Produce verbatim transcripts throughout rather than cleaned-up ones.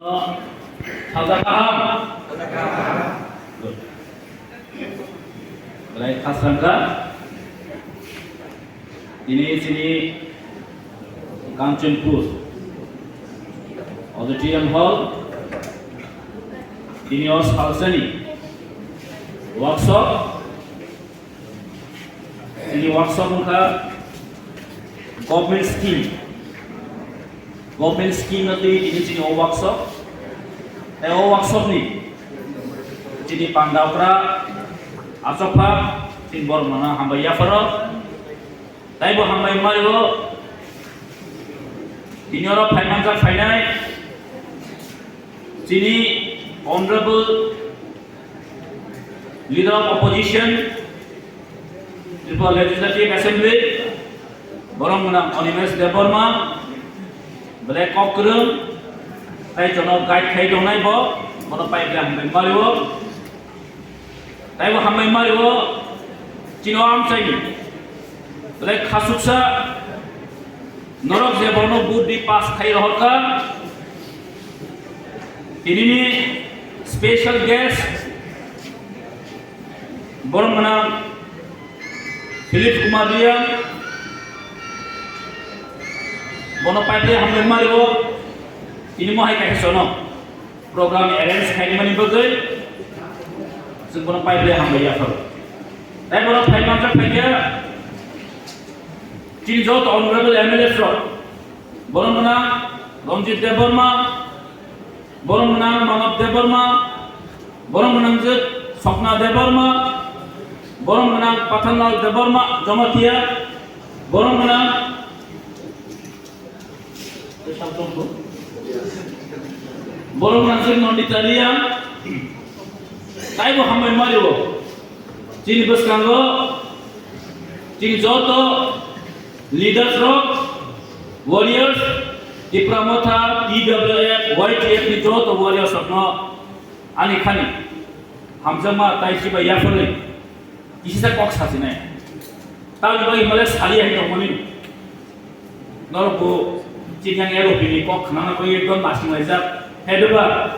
Salsa kaham. Good. Belai khasrang kha. Tini chini Kanchanpur Auditorium Hall, tini o salsani workshop, tini workshop wngkha government scheme, government scheme no twi tini chini o workshop, tei o workshop ni chini panda okra achokpha, chini borok no hambai yapharo. Taibo hambai mario, tini oro phaimanjak phainai chini Honorable Leader of Opposition, Tripura Legislative Assembly, borok mwnang Animesh Debbarma, belai kok kwrwng, tei jono guide khai tongnai bo, bono pai belai hambai mario. Taibo hambai mario, chini o amchaini belai khasuksa norok je borno vote di pass khai rohorkha, tinini special guest borok mwnang Philip Kumar Reang, bono pai belai hambai mario, tini mohai kaisa sono. Program arrange khaimani bagwi chwng bono pai belai hambai yapharo. Tei bono phaimanjak phaikhe chini joto honorable M L A rok, bono mwnang Ranjit Debbarma, bono mwnang Manav Debbarma, bono mwnang je Swapna Debbarma, bono mwnang Pathanlal Debbarma Jamatia, bono mwnang Borok nangkhe Nandita Reang, taibo hambai mario. Chini bwskango chini joto leaders rok, warriors, Tipra Motha, T W F, Y T F ni joto warriors rokno ani khani hamjakma tai sibai yapharwi kisisa kok sachinai. Tamni bagwi himale sali hai tongmani. Norok bo chini yang ero bini kok khnana koi ekdom lasing laijak. He deba,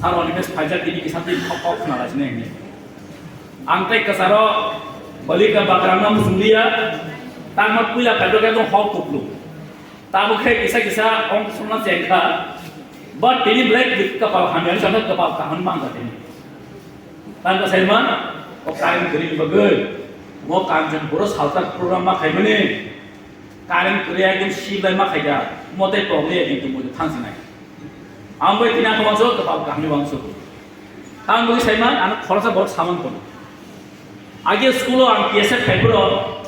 sar oni bes phaijak tini kisa tini kok kok khna laisine hini. Ang tei kasaro balika bakrang na musung liya, tangma puila phaijak ekdom hok kuplu. Tamo khe kisa kisa ong songna chengkha, but tini black kapal hamya ni kapal kaham mangka tini. Tangka saima, o kain kering bagwi, mo kanjong puro salta program ma khaimani. Current kwrwi ekdom sibrai ma khaida, mote problem ya kintu mo thang sinai. Ang bai tina ko wangso kapal kahmi wangso. Ang bai sai man, ano khoroksa borok saman kono. Age school o ang P S F khai bro,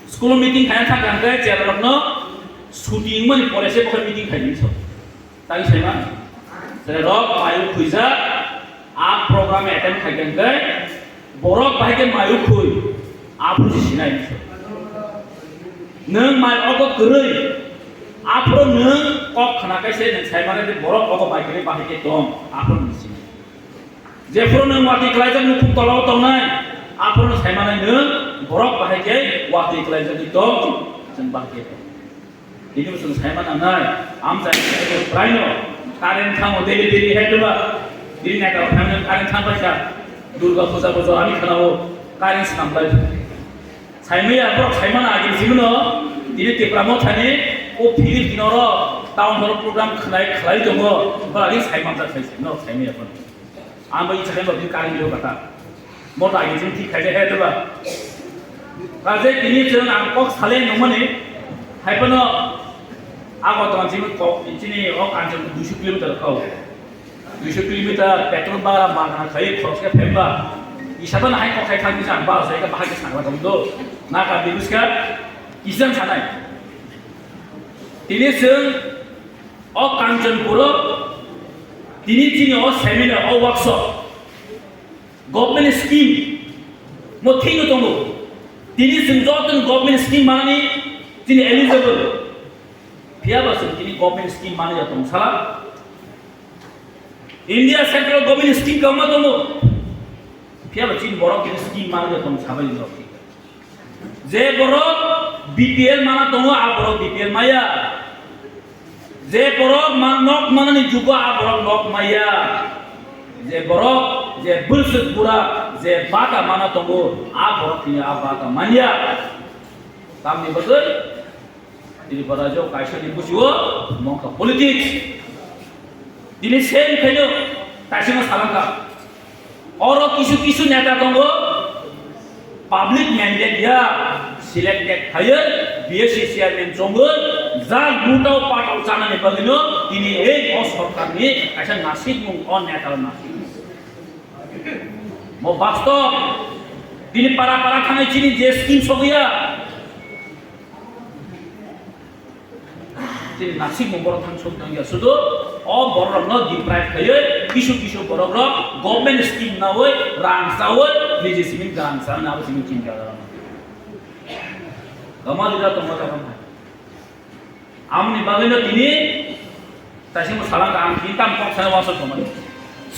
school meeting khai thang ang kai chair rok no shooting mani pore se bokhe meeting khai ni so. Tang saima, sere rok mayu khuijak, a program attend khaikha hwnkhe, borok bahai khe mayu khui, aphuru sinai. Nwng mai ogo kwrwi, aphuru nwng kok khna kaise nwng saimane je borok ogo bai khe bahai khe tong, aphuru nwng sinai. Jephuru nwng watwi klaijak nukhung tolao tongnai, aphuru nwng saimane nwng borok bahai khe watwi klaijagwi tong, chwng bahai khe tong. Bini bwswng saima nangnai, amchai praino current thango daily daily hai deba. Bini naitao thangnai current thang paisa. Durga puja bo jorani khanao current samlai. Saimaya borok saimana agini simono, tini Tipra Mothani o Philip Kinoro town hall program khlai khlai tongo, ba agini saimanjak sai norok saimaya phano. Ang bai ichakhe lobdi karing yo kata. Mota agi jing thik khaijak he deba. Kaje tini chwng ang kok sale nungmani. Haiphano ago tong jing kok chini ok ang jing duiso kilometer kau. Duiso kilometer petrol bara mana khai khorok khe phemba. Isaba na hai kok khai thang jang ba sai ka bahai ka sangla dong do. Na ka bibuska isang sanai. Tini chwng o Kanchanpuro tini chini o seminar, o workshop, government scheme mo thikno tongo. Tini chwng joto government scheme manani chini eligible. Phiya ba chwng tini government scheme manani ya tong sala. India central government scheme kama tongo. Phiya ba chini borok tini scheme manani ya tong sabai ni. Je borok B P L mana tongo, a borok B P L maya. Je borok man nok manani jugo a borok nok maya. Je borok je bwswk bura je bata mana tongo a borok tini a bata manya. Tamni bagwi Tripura rajyo kaisa ni bujiwo mongkha politics. Tini same khaino taisima salangkha. Oro kisu kisu neta tongo, public mandate ya, selected khaiwi B S C chairman chongwi, ja lutao patao chanani bagwino tini ei o sorkarni kaisa nasikmung, o neta nasikmung. Mo bastob, tini para para thangwi chini je scheme sogwi ya, Chini nasikmung borok thang sok tong ya. Sudu o borok rokno deprive khaiwi kisu kisu borok rok government scheme nawi rang chawi niji simi rang chawi abo simi chinta jaga. Gama dida tongma jaga. Amoni bagwino tini taisimo salangkha ang tini tam kok sana wasok tongmani.